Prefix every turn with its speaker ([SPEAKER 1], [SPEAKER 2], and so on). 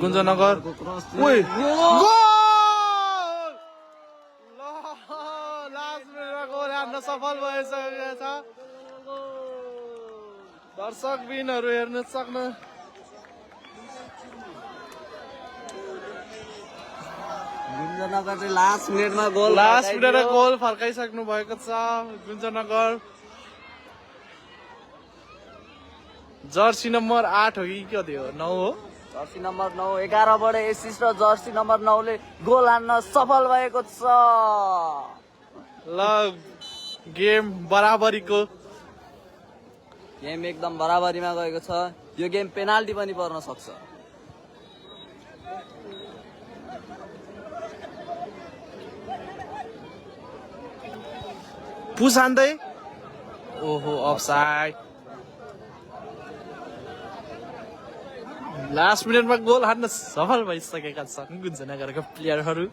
[SPEAKER 1] गुन्जनगर ओइ goal last मिनेटमा goal हान्न सफल भइसकेको छ दर्शक बिनहरु हेर्न सक्नु
[SPEAKER 2] गुन्जनगरले लास्ट मिनेटमा
[SPEAKER 1] गोल फर्काइसक्नु भएको छ गुन्जनगर जर्सी नम्बर 8 हो कि कति हो 9 हो
[SPEAKER 2] जर्सी नम्बर 9 11 बाट एसिस्ट र जर्सी नम्बर 9 ले गोल हान्न सफल भएको छ
[SPEAKER 1] ल गेम बराबरीको
[SPEAKER 2] गेम एकदम बराबरीमा गएको छ यो गेम पेनाल्टी पनि पर्न सक्छ
[SPEAKER 1] पुस हान्दै ओहो अफसाइड लास्ट मिनेटमा गोल हान्न सफल भइसकेका छन् गुन्जनगरका प्लेयरहरू